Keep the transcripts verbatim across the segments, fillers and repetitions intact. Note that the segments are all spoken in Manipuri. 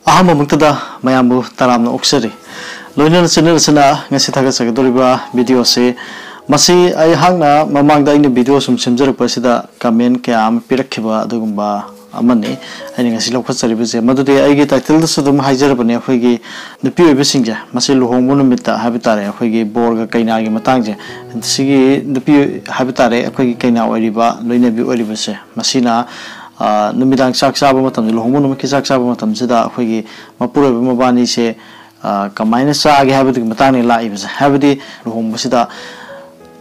ꯑꯍꯥꯟꯕꯃꯛꯇꯗ ꯃꯌꯥꯝꯕꯨ ꯇꯔꯥꯝꯅ ꯑꯣꯛꯆꯔꯤ꯫ ꯂꯣꯏꯅꯅ ꯆꯦꯟꯅꯔꯁꯤꯅ ꯉꯁꯤ ꯊꯥꯒꯠꯆꯒꯗꯧꯔꯤꯕ ꯚꯤꯗꯤꯑꯣꯁꯤ, ꯃꯁꯤ ꯑꯩꯍꯥꯛꯅ ꯃꯃꯥꯡꯗ ꯑꯩꯅ ꯚꯤꯗꯤꯑꯣ ꯁꯨꯝ ꯁꯦꯝꯖꯔꯛꯄ ꯑꯁꯤꯗ ꯀꯃꯦꯟ ꯀꯌꯥ ꯑꯃ ꯄꯤꯔꯛꯈꯤꯕ ꯑꯗꯨꯒꯨꯝꯕ ꯑꯃꯅꯤ ꯑꯩꯅ ꯉꯁꯤ ꯂꯧꯈꯠꯆꯔꯤꯕꯁꯦ꯫ ꯃꯗꯨꯗꯤ ꯑꯩꯒꯤ ꯇꯥꯏꯇꯜꯗꯁꯨ ꯑꯗꯨꯝ ꯍꯥꯏꯖꯔꯕꯅꯦ, ꯑꯩꯈꯣꯏꯒꯤ ꯅꯨꯄꯤ ꯑꯣꯏꯕꯁꯤꯡꯁꯦ, ꯃꯁꯤ ꯂꯨꯍꯣꯡꯕ ꯅꯨꯃꯤꯠꯇ ꯍꯥꯏꯕ ꯇꯥꯔꯦ, ꯑꯩꯈꯣꯏꯒꯤ ꯕꯣꯔꯒ ꯀꯩꯅꯥꯒꯤ ꯃꯇꯥꯡꯁꯦ, ꯁꯤꯒꯤ ꯅꯨꯄꯤ ꯍꯥꯏꯕ ꯇꯥꯔꯦ, ꯑꯩꯈꯣꯏꯒꯤ ꯀꯩꯅꯥ ꯑꯣꯏꯔꯤꯕ, ꯂꯣꯏꯅꯕꯤ ꯑꯣꯏꯔꯤꯕꯁꯦ, ꯃꯁꯤꯅ, ꯑ, ꯅꯨꯃꯤꯗꯥꯡ ꯆꯥꯛ ꯆꯥꯕ ꯃꯇꯝꯗ, ꯂꯨꯍꯣꯡꯕ ꯅꯨꯃꯤꯠꯀꯤ ꯆꯥꯛ ꯆꯥꯕ ꯃꯇꯝꯁꯤꯗ ꯑꯩꯈꯣꯏꯒꯤ ꯃꯄꯨꯔꯣꯏꯕ ꯃꯕꯥꯅꯤꯁꯦ, ꯑ, ꯀꯃꯥꯏꯅ ꯆꯥꯒꯦ ꯍꯥꯏꯕꯗꯨꯒꯤ ꯃꯇꯥꯡꯅꯤ ꯂꯥꯛꯏꯕꯁꯦ꯫ ꯍꯥꯏꯕꯗꯤ ꯂꯨꯍꯣꯡꯕꯁꯤꯗ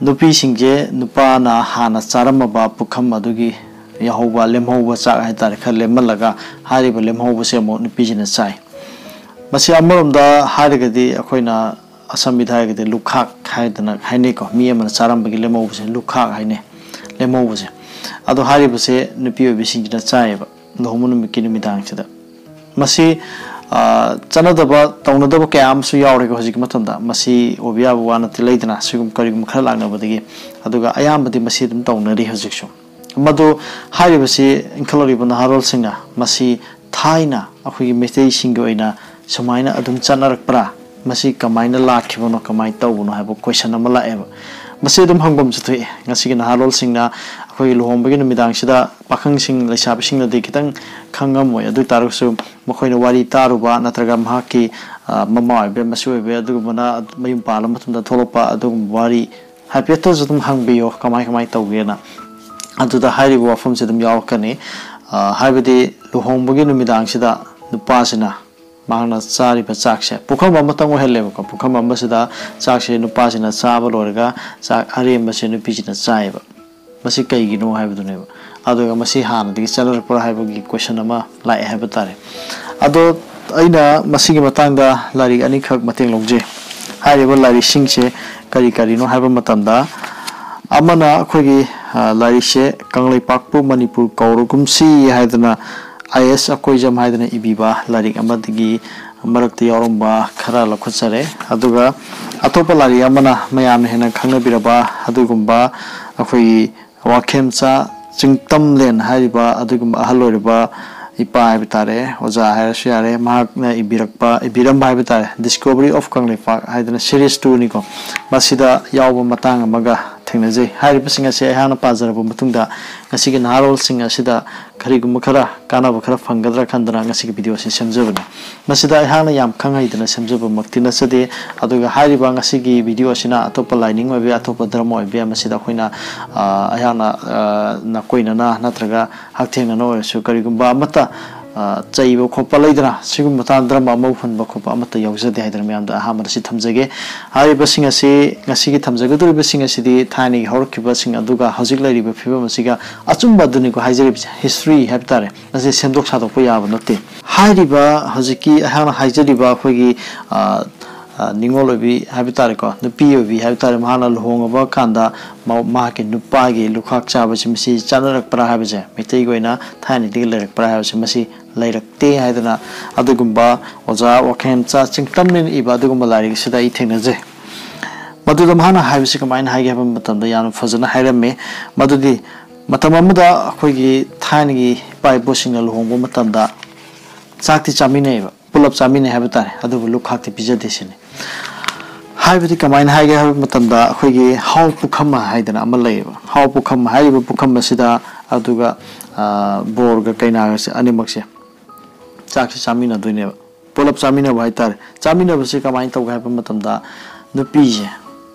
ꯅꯨꯄꯤꯁꯤꯡꯁꯦ ꯅꯨꯄꯥꯅ ꯍꯥꯟꯅ ꯆꯥꯔꯝꯃꯕ ꯄꯨꯈꯝ ꯑꯗꯨꯒꯤ ꯌꯥꯍꯧꯕ, ꯂꯦꯝꯍꯧꯕ ꯆꯥꯛ ꯍꯥꯏꯇꯥꯔꯦ, ꯈꯔ ꯂꯦꯝꯍꯜꯂꯒ ꯍꯥꯏꯔꯤꯕ ꯂꯦꯝꯍꯧꯕꯁꯦ ꯑꯃꯨꯛ ꯅꯨꯄꯤꯁꯤꯅ ꯆꯥꯏ꯫ ꯃꯁꯤ ꯑꯃꯔꯣꯝꯗ ꯍꯥꯏꯔꯒꯗꯤ ꯑꯩꯈꯣꯏꯅ ꯑꯁꯝꯕꯤꯗ ꯍꯥꯏꯔꯒꯗꯤ ꯂꯨꯈꯥꯛ ꯍꯥꯏꯗꯅ ꯍꯥꯏꯅꯩꯀꯣ꯫ ꯃꯤ ꯑꯃꯅ ꯆꯥꯔꯝꯕꯒꯤ ꯂꯦꯝꯍꯧꯕꯁꯦ ꯂꯨꯈꯥꯛ ꯍꯥꯏꯅꯩ, ꯂꯦꯝꯍꯧꯕꯁꯦ꯫ ꯑꯗꯣ ꯍꯥꯏꯔꯤꯕꯁꯦ ꯅꯨꯄꯤ ꯑꯣꯏꯕꯤꯁꯤꯡꯁꯤꯅ ꯆꯥꯏꯌꯦꯕ ꯂꯨꯍꯣꯡꯕ ꯅꯨꯃꯤꯠꯀꯤ ꯅꯨꯃꯤꯗꯥꯡꯁꯤꯗ꯫ ꯃꯁꯤ, ꯑ, ꯆꯠꯅꯗꯕ, ꯇꯧꯅꯗꯕ ꯀꯌꯥ ꯑꯃꯁꯨ ꯌꯥꯎꯔꯦꯀꯣ ꯍꯧꯖꯤꯛꯀꯤ ꯃꯇꯝꯗ꯫ ꯃꯁꯤ ꯑꯣꯏꯕ ꯌꯥꯕ ꯋꯥ ꯅꯠꯇꯦ, ꯂꯩꯗꯅ, ꯁꯤꯒꯨꯝꯕ ꯀꯔꯤꯒꯨꯝꯕ ꯈꯔ ꯂꯥꯛꯅꯕꯗꯒꯤ꯫ ꯑꯗꯨꯒ ꯑꯌꯥꯝꯕꯗꯤ ꯃꯁꯤ ꯑꯗꯨꯝ ꯇꯧꯅꯔꯤ ꯍꯧꯖꯤꯛꯁꯨ꯫ ꯃꯗꯨ ꯍꯥꯏꯔꯤꯕꯁꯤ ꯏꯟꯈꯠꯂꯛꯂꯤꯕ ꯅꯍꯥꯔꯣꯜꯁꯤꯡꯅ ꯃꯁꯤ ꯊꯥꯏꯅ ꯑꯩꯈꯣꯏꯒꯤ ꯃꯩꯇꯩꯁꯤꯡꯒꯤ ꯑꯣꯏꯅ ꯁꯨꯃꯥꯏꯅ ꯑꯗꯨꯝ ꯆꯠꯅꯔꯛꯄ꯭ꯔꯥ? ꯃꯁꯤ ꯀꯃꯥꯏꯅ ꯂꯥꯛꯈꯤꯕꯅꯣ, ꯀꯃꯥꯏꯅ ꯇꯧꯕꯅꯣ ꯍꯥꯏꯕ ꯀꯣꯏꯁꯟ ꯑꯃ ꯂꯥꯛꯑꯦꯕ꯫ ꯃꯁꯤ ꯑꯗꯨꯝ ꯍꯪꯐꯝꯁꯨ ꯊꯣꯛꯑꯦ꯫ ꯉꯁꯤꯒꯤ ꯅꯍꯥꯔꯣꯜꯁꯤꯡꯅ ꯑꯩꯈꯣꯏꯒꯤ ꯂꯨꯍꯣꯡꯕꯒꯤ ꯅꯨꯃꯤꯗꯥꯡꯁꯤꯗ, ꯄꯥꯈꯪꯁꯤꯡ, ꯂꯩꯁꯥꯕꯤꯁꯤꯡꯅꯗꯤ ꯈꯤꯇꯪ ꯈꯪꯉꯝꯃꯣꯏ, ꯑꯗꯨ ꯑꯣꯏ ꯇꯥꯔꯒꯁꯨ ꯃꯈꯣꯏꯅ ꯋꯥꯔꯤ ꯇꯥꯔꯨꯕ ꯅꯠꯇ꯭ꯔꯒ ꯃꯍꯥꯛꯀꯤ, ꯑ, ꯃꯃꯥ ꯑꯣꯏꯕ, ꯃꯆꯦ ꯑꯣꯏꯕ ꯑꯗꯨꯒꯨꯝꯕꯅ ꯃꯌꯨꯝ ꯄꯥꯜꯂ ꯃꯇꯨꯡꯗ ꯊꯣꯛꯂꯛꯄ ꯑꯗꯨꯒꯨꯝꯕ ꯋꯥꯔꯤ ꯍꯥꯏꯐꯦꯠꯇꯁꯨ ꯑꯗꯨꯝ ꯍꯪꯕꯤꯌꯣ, ꯀꯃꯥꯏ ꯀꯃꯥꯏ ꯇꯧꯒꯦꯅ꯫ ꯑꯗꯨꯗ ꯍꯥꯏꯔꯤꯕ ꯋꯥꯐꯝꯁꯦ ꯑꯗꯨꯝ ꯌꯥꯎꯔꯛꯀꯅꯤ꯫ ꯑ, ꯍꯥꯏꯕꯗꯤ ꯂꯨꯍꯣꯡꯕꯒꯤ ꯅꯨꯃꯤꯗꯥꯡꯁꯤꯗ ꯅꯨꯄꯥꯁꯤꯅ ꯃꯍꯥꯛꯅ ꯆꯥꯔꯤꯕ ꯆꯥꯛꯁꯦ ꯄꯨꯈꯝ ꯑꯃꯇꯪ ꯑꯣꯏꯍꯜꯂꯦꯕꯀꯣ꯫ ꯄꯨꯈꯝ ꯑꯃꯁꯤꯗ ꯆꯥꯛꯁꯦ ꯅꯨꯄꯥꯁꯤꯅ ꯆꯥꯕ ꯂꯣꯏꯔꯒ ꯆꯥꯛ ꯑꯔꯦꯝꯕꯁꯦ ꯅꯨꯄꯤꯁꯤꯅ ꯆꯥꯏꯌꯦꯕ꯫ ꯃꯁꯤ ꯀꯩꯒꯤꯅꯣ ꯍꯥꯏꯕꯗꯨꯅꯦꯕ꯫ ꯑꯗꯨꯒ ꯃꯁꯤ ꯍꯥꯟꯅꯗꯒꯤ ꯆꯠꯅꯔꯛꯄ꯭ꯔꯥ ꯍꯥꯏꯕꯒꯤ ꯀꯣꯏꯁꯟ ꯑꯃ ꯂꯥꯛꯑꯦ ꯍꯥꯏꯕ ꯇꯥꯔꯦ꯫ ꯑꯗꯣ ꯑꯩꯅ ꯃꯁꯤꯒꯤ ꯃꯇꯥꯡꯗ ꯂꯥꯏꯔꯤꯛ ꯑꯅꯤꯈꯛ ꯃꯇꯦꯡ ꯂꯧꯖꯩ꯫ ꯍꯥꯏꯔꯤꯕ ꯂꯥꯏꯔꯤꯛꯁꯤꯡꯁꯦ ꯀꯔꯤ ꯀꯔꯤꯅꯣ ꯍꯥꯏꯕ ꯃꯇꯝꯗ, ꯑꯃꯅ ꯑꯩꯈꯣꯏꯒꯤ, ꯑ, ꯂꯥꯏꯔꯤꯛꯁꯦ ꯀꯪꯂꯩꯄꯥꯛꯄꯨ ꯃꯅꯤꯄꯨꯔ ꯀꯧꯔꯒꯨꯝꯁꯤ ꯍꯥꯏꯗꯅ ꯑꯥꯏ ꯑꯦꯁ ꯑꯀꯣꯏꯖꯝ ꯍꯥꯏꯗꯅ ꯏꯕꯤꯕ ꯂꯥꯏꯔꯤꯛ ꯑꯃꯗꯒꯤ ꯃꯔꯛꯇ ꯌꯥꯎꯔꯝꯕ ꯈꯔ ꯂꯧꯈꯠꯆꯔꯦ꯫ ꯑꯗꯨꯒ ꯑꯇꯣꯞꯄ ꯂꯥꯏꯔꯤꯛ ꯑꯃꯅ ꯃꯌꯥꯝꯅ ꯍꯦꯟꯅ ꯈꯪꯅꯕꯤꯔꯕ ꯑꯗꯨꯒꯨꯝꯕ ꯑꯩꯈꯣꯏꯒꯤ ꯋꯥꯈꯦꯝꯆꯥ ꯆꯤꯡꯇꯝꯂꯦꯟ ꯍꯥꯏꯔꯤꯕ ꯑꯗꯨꯒꯨꯝꯕ ꯑꯍꯜ ꯑꯣꯏꯔꯕ ꯏꯄꯥ ꯍꯥꯏꯕ ꯇꯥꯔꯦ, ꯑꯣꯖꯥ ꯍꯥꯏꯔꯁꯨ ꯌꯥꯔꯦ, ꯃꯍꯥꯛꯅ ꯏꯕꯤꯔꯛꯄ, ꯏꯕꯤꯔꯝꯕ ꯍꯥꯏꯕ ꯇꯥꯔꯦ, Discovery of ꯀꯪꯂꯩꯄꯥꯛ ꯍꯥꯏꯗꯅ series two ꯅꯤꯀꯣ, ꯃꯁꯤꯗ ꯌꯥꯎꯕ ꯃꯇꯥꯡ ꯑꯃꯒ ꯊꯦꯡꯅꯖꯩ꯫ ꯍꯥꯏꯔꯤꯕꯁꯤꯡ ꯑꯁꯤ ꯑꯩꯍꯥꯛꯅ ꯄꯥꯖꯔꯕ ꯃꯇꯨꯡꯗ ꯉꯁꯤꯒꯤ ꯅꯍꯥꯔꯣꯜꯁꯤꯡ ꯑꯁꯤꯗ ꯀꯔꯤꯒꯨꯝꯕ ꯈꯔ ꯀꯥꯟꯅꯕ ꯈꯔ ꯐꯪꯒꯗ꯭ꯔꯥ ꯈꯟꯗꯅ ꯉꯁꯤꯒꯤ video ꯑꯁꯤ ꯁꯦꯝꯖꯕꯅꯤ꯫ ꯃꯁꯤꯗ ꯑꯩꯍꯥꯛꯅ ꯌꯥꯝ ꯈꯪ ꯍꯩꯗꯅ ꯁꯦꯝꯖꯕꯃꯛꯇꯤ ꯅꯠꯆꯗꯦ꯫ ꯑꯗꯨꯒ ꯍꯥꯏꯔꯤꯕ ꯉꯁꯤꯒꯤ video ꯑꯁꯤꯅ ꯑꯇꯣꯞꯄ ꯂꯥꯏꯅꯤꯡ ꯑꯣꯏꯕ ꯌꯥꯏ, ꯑꯇꯣꯞꯄ ꯙꯔꯃ ꯑꯣꯏꯕ ꯌꯥꯏ, ꯃꯁꯤꯗ ꯑꯩꯈꯣꯏꯅ, ꯑ, ꯑꯩꯍꯥꯛꯅ, ꯑ, ꯅꯀꯣꯏꯅꯅ ꯅꯠꯇ꯭ꯔꯒ ꯍꯛꯊꯦꯡꯅꯅ ꯑꯣꯏꯔꯁꯨ ꯀꯔꯤꯒꯨꯝꯕ ꯑꯃꯠꯇ, ꯑ, ꯆꯩꯕ ꯈꯣꯠꯄ ꯂꯩꯗꯅ, ꯁꯤꯒꯨꯝꯕ ꯃꯇꯥꯡꯗ ꯙꯔꯃ ꯑꯃ ꯍꯨꯟꯕ ꯈꯣꯠꯄ ꯑꯃꯠꯇ ꯌꯥꯎꯖꯗꯦ ꯍꯥꯏꯗꯅ ꯃꯌꯥꯝꯗ ꯑꯍꯥꯟꯕꯗ ꯁꯤ ꯊꯝꯖꯒꯦ꯫ ꯍꯥꯏꯔꯤꯕꯁꯤꯡ ꯑꯁꯤ, ꯉꯁꯤꯒꯤ ꯊꯝꯖꯒꯗꯧꯔꯤꯕꯁꯤꯡ ꯑꯁꯤꯗꯤ ꯊꯥꯏꯅꯒꯤ ꯍꯧꯔꯛꯈꯤꯕꯁꯤꯡ ꯑꯗꯨꯒ ꯍꯧꯖꯤꯛ ꯂꯩꯔꯤꯕ ꯐꯤꯕꯝ ꯑꯁꯤꯒ ꯑꯆꯨꯝꯕ ꯑꯗꯨꯅꯤꯀꯣ ꯍꯥꯏꯖꯔꯤꯕꯁꯦ, history ꯍꯥꯏꯕ ꯇꯥꯔꯦ, ꯃꯁꯤ ꯁꯦꯝꯗꯣꯛ ꯁꯥꯗꯣꯛꯄ ꯌꯥꯕ ꯅꯠꯇꯦ꯫ ꯍꯥꯏꯔꯤꯕ ꯍꯧꯖꯤꯛꯀꯤ ꯑꯩꯍꯥꯛꯅ ꯍꯥꯏꯖꯔꯤꯕ ꯑꯩꯈꯣꯏꯒꯤ, ꯑ, ꯑ, ꯅꯤꯉꯣꯜ ꯑꯣꯏꯕꯤ ꯍꯥꯏꯕ ꯇꯥꯔꯦꯀꯣ, ꯅꯨꯄꯤ ꯑꯣꯏꯕꯤ ꯍꯥꯏꯕ ꯇꯥꯔꯦ, ꯃꯍꯥꯛꯅ ꯂꯨꯍꯣꯡꯉꯕ ꯀꯥꯟꯗ ꯃ-, ꯃꯍꯥꯛꯀꯤ ꯅꯨꯄꯥꯒꯤ ꯂꯨꯈꯥꯛ ꯆꯥꯕꯁꯤ ꯃꯁꯤ ꯆꯠꯅꯔꯛꯄ꯭ꯔꯥ ꯍꯥꯏꯕꯁꯦ, ꯃꯩꯇꯩꯒꯤ ꯑꯣꯏꯅ ꯊꯥꯏꯅꯗꯒꯤ ꯂꯩꯔꯛꯄ꯭ꯔꯥ ꯍꯥꯏꯕꯁꯦ, ꯃꯁꯤ ꯂꯩꯔꯛꯇꯦ ꯍꯥꯏꯗꯅ ꯑꯗꯨꯒꯨꯝꯕ ꯑꯣꯖꯥ ꯋꯥꯈꯦꯝꯆꯥ ꯆꯤꯡꯇꯝꯅꯦꯅ ꯏꯕ ꯑꯗꯨꯒꯨꯝꯕ ꯂꯥꯏꯔꯤꯛ ꯑꯁꯤꯗ ꯑꯩ ꯊꯦꯡꯅꯖꯩ꯫ ꯃꯗꯨꯗ ꯃꯍꯥꯛꯅ ꯍꯥꯏꯕꯁꯤ ꯀꯃꯥꯏꯅ ꯍꯥꯏꯒꯦ ꯍꯥꯏꯕ ꯃꯇꯝꯗ ꯌꯥꯝꯅ ꯐꯖꯅ ꯍꯥꯏꯔꯝꯃꯤ꯫ ꯃꯗꯨꯗꯤ ꯃꯇꯝ ꯑꯃꯗ ꯑꯩꯈꯣꯏꯒꯤ ꯊꯥꯏꯅꯒꯤ ꯏꯄꯥ ꯏꯄꯨꯁꯤꯡꯅ ꯂꯨꯍꯣꯡꯕ ꯃꯇꯝꯗ ꯆꯥꯛꯇꯤ ꯆꯥꯃꯤꯟꯅꯩꯑꯕ, ꯄꯨꯂꯞ ꯆꯥꯃꯤꯟꯅꯩ ꯍꯥꯏꯕ ꯇꯥꯔꯦ, ꯑꯗꯨꯕꯨ ꯂꯨꯈꯥꯛꯇꯤ ꯄꯤꯖꯗꯦ ꯁꯤꯅꯤ꯫ ꯍꯥꯏꯕꯗꯤ ꯀꯃꯥꯏꯅ ꯍꯥꯏꯒꯦ ꯍꯥꯏꯕ ꯃꯇꯝꯗ ꯑꯩꯈꯣꯏꯒꯤ ꯍꯥꯎ ꯄꯨꯈꯝ ꯍꯥꯏꯗꯅ ꯑꯃ ꯂꯩꯌꯦꯕ꯫ ꯍꯥꯎ ꯄꯨꯈꯝ ꯍꯥꯏꯔꯤꯕ ꯄꯨꯈꯝ ꯑꯁꯤꯗ, ꯑꯗꯨꯒ, ꯑ, ꯕꯣꯔꯒ ꯀꯩꯅꯥꯒꯁꯦ ꯑꯅꯤꯃꯛꯁꯦ ꯆꯥꯛꯁꯦ ꯆꯥꯃꯤꯟꯅꯗꯣꯏꯅꯦꯕ꯫ ꯄꯨꯂꯞ ꯆꯥꯃꯤꯟꯅꯕ ꯍꯥꯏꯇꯥꯔꯦ꯫ ꯆꯥꯃꯤꯟꯅꯕꯁꯤ ꯀꯃꯥꯏꯅ ꯇꯧꯒꯦ ꯍꯥꯏꯕ ꯃꯇꯝꯗ ꯅꯨꯄꯤꯁꯦ,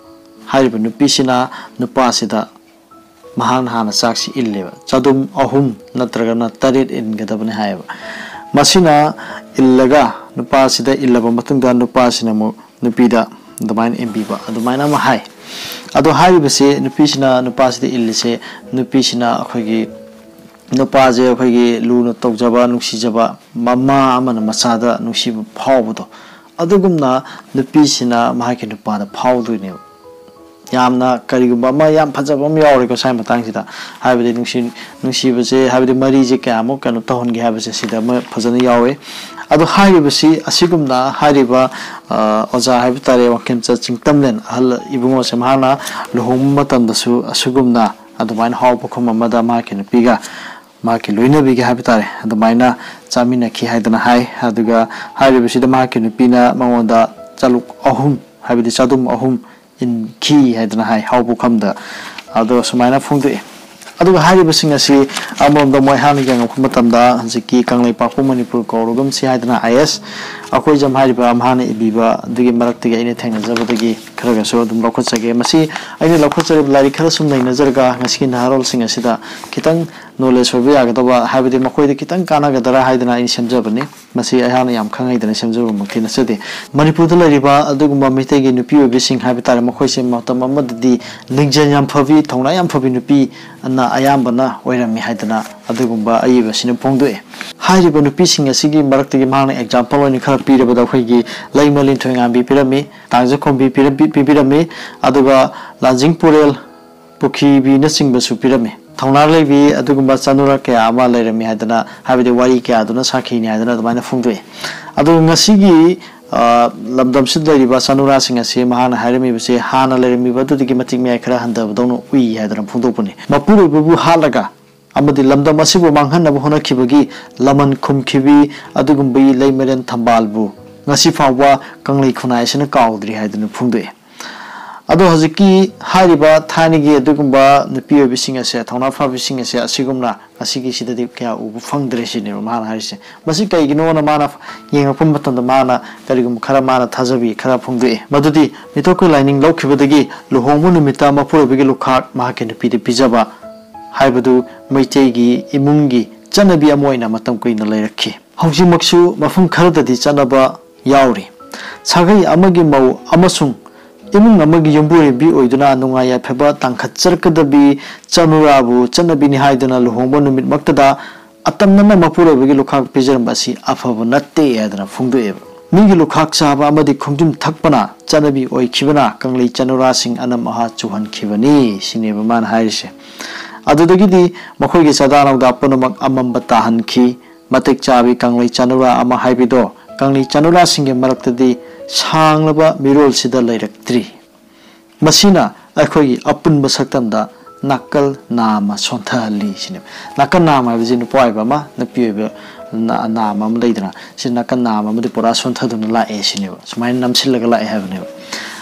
ꯍꯥꯏꯔꯤꯕ ꯅꯨꯄꯤꯁꯤꯅ ꯅꯨꯄꯥꯁꯤꯗ ꯃꯍꯥꯛꯅ ꯍꯥꯟꯅ ꯆꯥꯛꯁꯤ ꯏꯜꯂꯦꯕ꯫ ꯆꯗꯨꯝ ꯑꯍꯨꯝ ꯅꯠꯇ꯭ꯔꯒꯅ ꯇꯔꯦꯠ ꯏꯟꯒꯗꯕꯅꯤ ꯍꯥꯏꯌꯦꯕ꯫ ꯃꯁꯤꯅ ꯏꯜꯂꯒ ꯅꯨꯄꯥꯁꯤꯗ ꯏꯜꯂꯕ ꯃꯇꯨꯡꯗ ꯅꯨꯄꯥꯁꯤꯅ ꯑꯃꯨꯛ ꯅꯨꯄꯤꯗ ꯑꯗꯨꯃꯥꯏꯅ ꯏꯟꯕꯤꯕ ꯑꯗꯨꯃꯥꯏꯅ ꯑꯃ ꯍꯥꯏ꯫ ꯑꯗꯣ ꯍꯥꯏꯔꯤꯕꯁꯦ ꯅꯨꯄꯤꯁꯤꯅ ꯅꯨꯄꯥꯁꯤꯗ ꯏꯜꯂꯤꯁꯦ, ꯅꯨꯄꯤꯁꯤꯅ ꯑꯩꯈꯣꯏꯒꯤ ꯅꯨꯄꯥꯁꯦ ꯑꯩꯈꯣꯏꯒꯤ ꯂꯨꯅ ꯇꯧꯖꯕ, ꯅꯨꯡꯁꯤꯖꯕ ꯃꯃꯥ ꯑꯃꯅ ꯃꯆꯥꯗ ꯅꯨꯡꯁꯤꯕ ꯐꯥꯎꯕꯗꯣ, ꯑꯗꯨꯒꯨꯝꯅ ꯅꯨꯄꯤꯁꯤꯅ ꯃꯍꯥꯛꯀꯤ ꯅꯨꯄꯥꯗ ꯐꯥꯎꯗꯣꯏꯅꯦꯕ꯫ ꯌꯥꯝꯅ ꯀꯔꯤꯒꯨꯝꯕ ꯑꯃ ꯌꯥꯝ ꯐꯖꯕ ꯑꯃ ꯌꯥꯎꯔꯦꯀꯣ ꯁ꯭ꯋꯥꯏ ꯃꯇꯥꯡꯁꯤꯗ꯫ ꯍꯥꯏꯕꯗꯤ ꯅꯨꯡꯁꯤ-, ꯅꯨꯡꯁꯤꯕꯁꯦ, ꯍꯥꯏꯕꯗꯤ ꯃꯔꯤꯁꯦ ꯀꯌꯥꯃꯨꯛ ꯀꯩꯅꯣ ꯇꯧꯍꯟꯒꯦ ꯍꯥꯏꯕꯁꯦ ꯁꯤꯗ ꯑꯃ ꯐꯖꯅ ꯌꯥꯎꯋꯦ꯫ ꯑꯗꯣ ꯍꯥꯏꯔꯤꯕꯁꯤ, ꯑꯁꯤꯒꯨꯝꯅ ꯍꯥꯏꯔꯤꯕ, ꯑ, ꯑꯣꯖꯥ ꯍꯥꯏꯕ ꯇꯥꯔꯦ, ꯋꯥꯡꯈꯦꯝꯆꯠ ꯆꯤꯡꯇꯝꯂꯦꯟ ꯑꯍꯜ ꯏꯕꯨꯡꯉꯣꯁꯦ, ꯃꯍꯥꯛꯅ ꯂꯨꯍꯣꯡꯕ ꯃꯇꯝꯗꯁꯨ ꯑꯁꯤꯒꯨꯝꯅ ꯑꯗꯨꯃꯥꯏꯅ ꯍꯥꯎ ꯄꯨꯈꯝ ꯑꯃꯗ ꯃꯍꯥꯛꯀꯤ ꯅꯨꯄꯤꯒ ꯃꯍꯥꯛꯀꯤ ꯂꯣꯏꯅꯕꯤꯒ ꯍꯥꯏꯕ ꯇꯥꯔꯦ, ꯑꯗꯨꯃꯥꯏꯅ ꯆꯥꯃꯤꯟꯅꯈꯤ ꯍꯥꯏꯗꯅ ꯍꯥꯏ꯫ ꯑꯗꯨꯒ ꯍꯥꯏꯔꯤꯕꯁꯤꯗ ꯃꯍꯥꯛꯀꯤ ꯅꯨꯄꯤꯅ ꯃꯉꯣꯟꯗ ꯆꯥꯂꯨꯛ ꯑꯍꯨꯝ, ꯍꯥꯏꯕꯗꯤ ꯆꯥꯗꯨꯝ ꯑꯍꯨꯝ ꯏꯟꯈꯤ ꯍꯥꯏꯗꯅ ꯍꯥꯏ, ꯍꯥꯎ ꯄꯨꯈꯝꯗ꯫ ꯑꯗꯣ ꯁꯨꯃꯥꯏꯅ ꯐꯣꯡꯗꯣꯛꯏ꯫ ꯑꯗꯨꯒ ꯍꯥꯏꯔꯤꯕꯁꯤꯡ ꯑꯁꯤ ꯑꯃꯔꯣꯝꯗ ꯃꯣꯏ ꯍꯥꯟꯅ ꯌꯦꯡꯉꯛꯄ ꯃꯇꯝꯗ ꯍꯧꯖꯤꯛꯀꯤ ꯀꯪꯂꯩꯄꯥꯛꯄ ꯃꯅꯤꯄꯨꯔ ꯀꯧꯔꯒꯨꯝꯁꯤ ꯍꯥꯏꯗꯅ ꯑꯥꯏ ꯑꯦꯁ ꯑꯩꯈꯣꯏꯖꯝ ꯍꯥꯏꯔꯤꯕ ꯃꯍꯥꯛꯅ ꯏꯕꯤꯕ ꯑꯗꯨꯒꯤ ꯃꯔꯛꯇꯒꯤ ꯑꯩꯅ ꯊꯦꯡꯅꯖꯕꯗꯒꯤ ꯈꯔꯒꯁꯨ ꯑꯗꯨꯝ ꯂꯧꯈꯠꯆꯒꯦ꯫ ꯃꯁꯤ ꯑꯩꯅ ꯂꯧꯈꯠꯆꯔꯤꯕ ꯂꯥꯏꯔꯤꯛ ꯈꯔ ꯁꯨꯝ ꯅꯩꯅꯖꯔꯒ ꯉꯁꯤꯒꯤ ꯅꯍꯥꯔꯣꯜꯁꯤꯡ ꯑꯁꯤꯗ ꯈꯤꯇꯪ ꯅꯣꯂꯦꯖ ꯑꯣꯏꯕ ꯌꯥꯒꯗꯕ, ꯍꯥꯏꯕꯗꯤ ꯃꯈꯣꯏꯗ ꯈꯤꯇꯪ ꯀꯥꯟꯅꯒꯗ꯭ꯔꯥ ꯍꯥꯏꯗꯅ ꯑꯩꯅ ꯁꯦꯝꯖꯕꯅꯤ꯫ ꯃꯁꯤ ꯑꯩꯍꯥꯛꯅ ꯌꯥꯝ ꯈꯪ ꯍꯩꯗꯅ ꯁꯦꯝꯖꯕꯃꯛꯇꯤ ꯅꯠꯆꯗꯦ꯫ ꯃꯅꯤꯄꯨꯔꯗ ꯂꯩꯔꯤꯕ ꯑꯗꯨꯒꯨꯝꯕ ꯃꯩꯇꯩꯒꯤ ꯅꯨꯄꯤ ꯑꯣꯏꯕꯤꯁꯤꯡ ꯍꯥꯏꯕ ꯇꯥꯔꯦ, ꯃꯈꯣꯏꯁꯦ ꯃꯇꯝ ꯑꯃꯗꯗꯤ ꯂꯤꯡꯖꯦꯜ ꯌꯥꯝ ꯐꯕꯤ, ꯊꯧꯅꯥ ꯌꯥꯝ ꯐꯕꯤ ꯅꯨꯄꯤ ꯑꯅ ꯑꯌꯥꯝꯕꯅ ꯑꯣꯏꯔꯝꯃꯤ ꯍꯥꯏꯗꯅ ꯑꯗꯨꯒꯨꯝꯕ ꯑꯏꯕꯁꯤꯅ ꯐꯣꯡꯗꯣꯛꯑꯦ꯫ ꯍꯥꯏꯔꯤꯕ ꯅꯨꯄꯤꯁꯤꯡ ꯑꯁꯤꯒꯤ ꯃꯔꯛꯇꯒꯤ ꯃꯍꯥꯛꯅ ꯑꯦꯛꯖꯥꯝꯄꯜ ꯑꯣꯏꯅ ꯈꯔ ꯄꯤꯔꯕꯗ ꯑꯩꯈꯣꯏꯒꯤ ꯂꯩꯃ ꯂꯤꯟꯊꯣꯏꯉꯥꯝꯕꯤ ꯄꯤꯔꯝꯃꯤ, ꯇꯥꯡꯖꯈꯣꯝꯕꯤ ꯄꯤꯔꯝ-, ꯄꯤ-, ꯄꯤꯕꯤꯔꯝꯃꯤ, ꯑꯗꯨꯒ ꯂꯥꯟꯖꯤꯡ ꯄꯨꯔꯦꯜ ꯄꯨꯈ꯭ꯔꯤꯕꯤꯅꯆꯤꯡꯕꯁꯨ ꯄꯤꯔꯝꯃꯤ꯫ ꯊꯧꯅꯥ ꯂꯩꯕꯤ ꯑꯗꯨꯒꯨꯝꯕ ꯆꯅꯨꯔꯥ ꯀꯌꯥ ꯑꯃ ꯂꯩꯔꯝꯃꯤ ꯍꯥꯏꯗꯅ, ꯍꯥꯏꯕꯗꯤ ꯋꯥꯔꯤ ꯀꯌꯥꯗꯨꯅ ꯁꯥꯈꯤꯅꯤ ꯍꯥꯏꯗꯅ ꯑꯗꯨꯃꯥꯏꯅ ꯐꯣꯡꯗꯣꯛꯏ꯫ ꯑꯗꯨ ꯉꯁꯤꯒꯤ, ꯑ, ꯂꯝꯗꯝꯁꯤꯗ ꯂꯩꯔꯤꯕ ꯆꯅꯨꯔꯥꯁꯤꯡ ꯑꯁꯤ ꯃꯍꯥꯛꯅ ꯍꯥꯏꯔꯝꯃꯤꯕꯁꯤ ꯍꯥꯟꯅ ꯂꯩꯔꯝꯃꯤꯕ ꯑꯗꯨꯗꯒꯤ ꯃꯇꯤꯛ ꯃꯌꯥꯏ ꯈꯔ ꯍꯟꯊꯕꯗꯧꯅ ꯎꯏ ꯍꯥꯏꯗꯅ ꯐꯣꯡꯗꯣꯛꯄꯅꯤ꯫ ꯃꯄꯨꯔꯣꯏꯕꯕꯨ ꯍꯥꯠꯂꯒ ꯑꯃꯗꯤ ꯂꯝꯗꯝ ꯑꯁꯤꯕꯨ ꯃꯥꯡꯍꯟꯅꯕ ꯍꯣꯠꯅꯈꯤꯕꯒꯤ ꯂꯃꯟ ꯈꯨꯝꯈꯤꯕꯤ ꯑꯗꯨꯒꯨꯝꯕꯒꯤ ꯂꯩꯃꯔꯦꯟ ꯊꯝꯕꯥꯜꯕꯨ ꯉꯁꯤ ꯐꯥꯎꯕ ꯀꯪꯂꯩ ꯈꯨꯟꯅꯥꯏ ꯑꯁꯤꯅ ꯀꯥꯎꯗ꯭ꯔꯤ ꯍꯥꯏꯗꯨꯅ ꯐꯣꯡꯗꯣꯛꯏ꯫ ꯑꯗꯣ ꯍꯧꯖꯤꯛꯀꯤ ꯍꯥꯏꯔꯤꯕ ꯊꯥꯏꯅꯒꯤ ꯑꯗꯨꯒꯨꯝꯕ ꯅꯨꯄꯤ ꯑꯣꯏꯕꯤꯁꯤꯡ ꯑꯁꯦ, ꯊꯧꯅꯥ ꯐꯕꯤꯁꯤꯡ ꯑꯁꯦ ꯑꯁꯤꯒꯨꯝꯅ ꯉꯁꯤꯒꯤꯁꯤꯗꯗꯤ ꯀꯌꯥ ꯎꯕ ꯐꯪꯗ꯭ꯔꯦ ꯁꯤꯅꯦꯕ ꯃꯥꯅ ꯍꯥꯏꯔꯤꯁꯦ꯫ ꯃꯁꯤ ꯀꯩꯒꯤꯅꯣꯅ ꯃꯥꯅ ꯌꯦꯡꯉꯛꯄ ꯃꯇꯝꯗ ꯃꯥꯅ ꯀꯔꯤꯒꯨꯝꯕ ꯈꯔ ꯃꯥꯅ ꯊꯥꯖꯕꯤ ꯈꯔ ꯐꯣꯡꯗꯣꯛꯑꯦ꯫ ꯃꯗꯨꯗꯤ ꯃꯤꯇꯣꯞꯀꯤ ꯂꯥꯏꯅꯤꯡ ꯂꯧꯈꯤꯕꯗꯒꯤ ꯂꯨꯍꯣꯡꯕ ꯅꯨꯃꯤꯠꯇ ꯃꯄꯨꯔꯣꯏꯕꯒꯤ ꯂꯨꯈꯥꯛ ꯃꯍꯥꯛꯀꯤ ꯅꯨꯄꯤꯗ ꯄꯤꯖꯕ ꯍꯥꯏꯕꯗꯨ ꯃꯩꯇꯩꯒꯤ ꯏꯃꯨꯡꯒꯤ ꯆꯠꯅꯕꯤ ꯑꯃ ꯑꯣꯏꯅ ꯃꯇꯝ ꯀꯨꯏꯅ ꯂꯩꯔꯛꯈꯤ꯫ ꯍꯧꯖꯤꯛꯃꯛꯁꯨ ꯃꯐꯝ ꯈꯔꯗꯗꯤ ꯆꯠꯅꯕ ꯌꯥꯎꯔꯤ꯫ ꯁꯥꯒꯩ ꯑꯃꯒꯤ ꯃꯧ ꯑꯃꯁꯨꯡ ꯏꯃꯨꯡ ꯑꯃꯒꯤ ꯌꯨꯝꯕꯨꯔꯦꯝꯕꯤ ꯑꯣꯏꯗꯨꯅ ꯅꯨꯡꯉꯥꯏ ꯌꯥꯏꯐꯕ ꯇꯥꯡꯈꯠꯆꯔꯛꯀꯗꯕꯤ ꯆꯅꯨꯔꯥꯕꯨ ꯆꯠꯅꯕꯤꯅꯤ ꯍꯥꯏꯗꯨꯅ ꯂꯨꯍꯣꯡꯕ ꯅꯨꯃꯤꯠꯃꯛꯇꯗ ꯑꯇꯝꯅꯅ ꯃꯄꯨꯔꯣꯏꯕꯒꯤ ꯂꯨꯈꯥꯛ ꯄꯤꯖꯔꯝꯕ ꯑꯁꯤ ꯑꯐꯕ ꯅꯠꯇꯦ ꯍꯥꯏꯗꯅ ꯐꯣꯡꯗꯣꯛꯑꯦꯕ꯫ ꯃꯤꯒꯤ ꯂꯨꯈꯥꯛ ꯆꯥꯕ ꯑꯃꯗꯤ ꯈꯣꯝꯖꯤꯟ ꯊꯛꯄꯅ ꯆꯠꯅꯕꯤ ꯑꯣꯏꯈꯤꯕꯅ ꯀꯪꯂꯩ ꯆꯅꯨꯔꯥꯁꯤꯡ ꯑꯅꯝ ꯑꯍꯥ ꯆꯨꯍꯟꯈꯤꯕꯅꯤ ꯁꯤꯅꯦꯕ ꯃꯥꯅ ꯍꯥꯏꯔꯤꯁꯦ꯫ ꯑꯗꯨꯗꯒꯤꯗꯤ ꯃꯈꯣꯏꯒꯤ ꯆꯥꯗꯥ ꯅꯧꯗꯥ ꯄꯨꯝꯅꯃꯛ ꯑꯃꯝꯕ ꯇꯥꯍꯟꯈꯤ꯫ ꯃꯇꯤꯛ ꯆꯥꯕꯤ ꯀꯪꯂꯩ ꯆꯅꯨꯔꯥ ꯑꯃ ꯍꯥꯏꯕꯗꯣ ꯀꯪꯂꯩ ꯆꯅꯨꯔꯥꯁꯤꯡꯒꯤ ꯃꯔꯛꯇꯗꯤ ꯁꯥꯡꯂꯕ ꯃꯤꯔꯣꯜꯁꯤꯗ ꯂꯩꯔꯛꯇ꯭ꯔꯤ꯫ ꯃꯁꯤꯅ ꯑꯩꯈꯣꯏꯒꯤ ꯑꯄꯨꯟꯕ ꯁꯛꯇꯝꯗ ꯅꯥꯀꯜ ꯅꯥꯝꯃ ꯁꯣꯟꯊꯍꯜꯂꯤ ꯁꯤꯅꯦꯕ꯫ ꯅꯥꯀꯜ ꯅꯥꯝꯃ ꯍꯥꯏꯕꯁꯤ ꯅꯨꯄꯥ ꯑꯣꯏꯕ ꯑꯃ, ꯅꯨꯄꯤ ꯑꯣꯏꯕ ꯅ-, ꯅꯥꯝꯃ ꯑꯃ ꯂꯩꯗꯅ, ꯁꯤ ꯅꯥꯀꯜ ꯅꯥꯝꯃ ꯑꯃꯗꯤ ꯄꯨꯔꯥ ꯁꯣꯟꯊꯗꯨꯅ ꯂꯥꯛꯑꯦ ꯁꯤꯅꯦꯕ, ꯁꯨꯃꯥꯏꯅ ꯅꯝꯁꯤꯜꯂꯒ ꯂꯥꯛꯑꯦ ꯍꯥꯏꯕꯅꯦꯕ꯫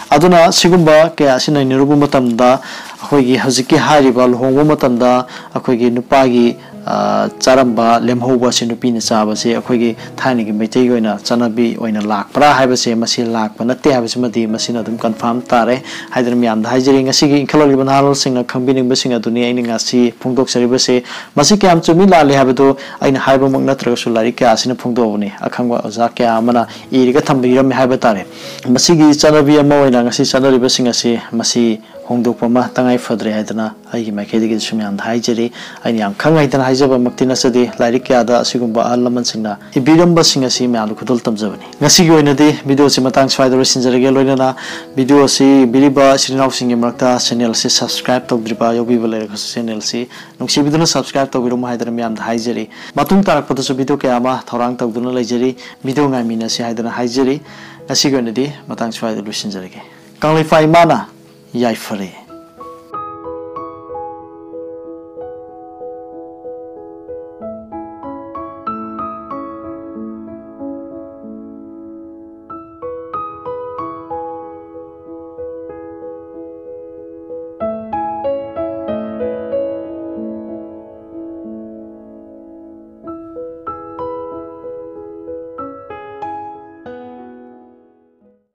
ꯑꯗꯨꯅ ꯁꯤꯒꯨꯝꯕ ꯀꯌꯥ ꯑꯁꯤ ꯅꯩꯅꯔꯨꯕ ꯃꯇꯝꯗ, ꯑꯩꯈꯣꯏꯒꯤ ꯍꯧꯖꯤꯛꯀꯤ ꯍꯥꯏꯔꯤꯕ ꯂꯨꯍꯣꯡꯕ ꯃꯇꯝꯗ ꯑꯩꯈꯣꯏꯒꯤ ꯅꯨꯄꯥꯒꯤ, ꯑ, ꯆꯥꯔꯝꯕ ꯂꯦꯝꯍꯧꯕ ꯑꯁꯤ ꯅꯨꯄꯤꯅ ꯆꯥꯕꯁꯤ ꯑꯩꯈꯣꯏꯒꯤ ꯊꯥꯏꯅꯒꯤ ꯃꯩꯇꯩꯒꯤ ꯑꯣꯏꯅ ꯆꯠꯅꯕꯤ ꯑꯣꯏꯅ ꯂꯥꯛꯄ꯭ꯔꯥ ꯍꯥꯏꯕꯁꯦ, ꯃꯁꯤ ꯂꯥꯛꯄ ꯅꯠꯇꯦ ꯍꯥꯏꯕꯁꯤꯃꯗꯤ ꯃꯁꯤꯅ ꯑꯗꯨꯝ ꯀꯟꯐꯥꯔꯝ ꯇꯥꯔꯦ ꯍꯥꯏꯗꯅ ꯃꯌꯥꯝꯗ ꯍꯥꯏꯖꯔꯤ꯫ ꯉꯁꯤꯒꯤ ꯏꯟꯈꯠꯂꯛꯂꯤꯕ ꯅꯍꯥꯔꯣꯜꯁꯤꯡꯅ ꯈꯪꯕꯤꯅꯤꯡꯕꯁꯤꯡ ꯑꯗꯨꯅꯤ ꯑꯩꯅ ꯉꯁꯤ ꯐꯣꯡꯗꯣꯛꯆꯔꯤꯕꯁꯦ꯫ ꯃꯁꯤ ꯀꯌꯥꯝ ꯆꯨꯝꯃꯤ ꯂꯥꯜꯂꯤ ꯍꯥꯏꯕꯗꯨ ꯑꯩꯅ ꯍꯥꯏꯕꯃꯛ ꯅꯠꯇ꯭ꯔꯒꯁꯨ ꯂꯥꯏꯔꯤꯛ ꯀꯌꯥ ꯑꯁꯤꯅ ꯐꯣꯡꯗꯣꯛꯑꯕꯅꯤ, ꯑꯈꯪꯕ ꯑꯣꯖꯥ ꯀꯌꯥ ꯑꯃꯅ ꯏꯔꯒ ꯊꯝꯕꯤꯔꯝꯃꯤ ꯍꯥꯏꯕ ꯇꯥꯔꯦ꯫ ꯃꯁꯤꯒꯤ ꯆꯠꯅꯕꯤ ꯑꯃ ꯑꯣꯏꯅ ꯉꯁꯤ ꯆꯠꯅꯔꯤꯕꯁꯤꯡ ꯑꯁꯤ, ꯃꯁꯤ ꯍꯣꯡꯗꯣꯛꯄ ꯑꯃ ꯇꯉꯥꯏ ꯐꯗ꯭ꯔꯦ ꯍꯥꯏꯗꯅ ꯑꯩꯒꯤ ꯃꯥꯏꯀꯩꯗꯒꯤꯁꯨ ꯃꯌꯥꯝꯗ ꯍꯥꯏꯖꯔꯤ꯫ ꯑꯩꯅ ꯌꯥꯝ ꯈꯪ ꯍꯩꯗꯅ ꯍꯥꯏꯖꯕꯃꯛꯇꯤ ꯅꯠꯆꯗꯦ, ꯂꯥꯏꯔꯤꯛ ꯀꯌꯥꯗ ꯑꯁꯤꯒꯨꯝꯕ ꯑꯍꯜ ꯂꯃꯟꯁꯤꯡꯅ ꯏꯕꯤꯔꯝꯕꯁꯤꯡ ꯑꯁꯤ ꯃꯌꯥꯝꯗ ꯈꯨꯗꯣꯜ ꯇꯝꯖꯕꯅꯤ꯫ ꯉꯁꯤꯒꯤ ꯑꯣꯏꯅꯗꯤ ꯚꯤꯗꯤꯑꯣꯁꯤ ꯃꯇꯥꯡ ꯁ꯭ꯋꯥꯏꯗ ꯂꯣꯏꯁꯤꯟꯖꯔꯒꯦ꯫ ꯂꯣꯏꯅꯅ ꯚꯤꯗꯤꯑꯣ ꯑꯁꯤ ꯌꯦꯡꯕꯤꯔꯤꯕ ꯏꯆꯤꯜ ꯏꯅꯥꯎꯁꯤꯡꯒꯤ ꯃꯔꯛꯇ ꯆꯦꯅꯦꯜ ꯑꯁꯤ ꯁꯕꯁꯀ꯭ꯔꯥꯏꯕ ꯇꯧꯗ꯭ꯔꯤꯕ ꯌꯥꯎꯕꯤꯕ ꯂꯩꯔꯒꯁꯨ ꯆꯦꯅꯦꯜ ꯑꯁꯤ ꯅꯨꯡꯁꯤꯕꯤꯗꯨꯅ ꯁꯕꯁꯀ꯭ꯔꯥꯏꯕ ꯇꯧꯕꯤꯔꯝꯃꯨ ꯍꯥꯏꯗꯅ ꯃꯌꯥꯝꯗ ꯍꯥꯏꯖꯔꯤ꯫ ꯃꯇꯨꯡ ꯇꯥꯔꯛꯄꯗꯁꯨ ꯚꯤꯗꯤꯑꯣ ꯀꯌꯥ ꯑꯃ ꯊꯧꯔꯥꯡ ꯇꯧꯗꯨꯅ ꯂꯩꯖꯔꯤ꯫ ꯚꯤꯗꯤꯑꯣ ꯉꯥꯏꯃꯤꯟꯅꯁꯤ ꯍꯥꯏꯗꯅ ꯍꯥꯏꯖꯔꯤ꯫ ꯉꯁꯤꯒꯤ ꯑꯣꯏꯅꯗꯤ ꯃꯇꯥꯡ ꯁ꯭ꯋꯥꯏꯗ ꯂꯣꯏꯁꯤꯟꯖꯔꯒꯦ꯫ ꯀꯪꯂꯩꯄꯥꯛ ꯏꯃꯥꯅ ꯌꯥꯏꯐꯔꯦ꯫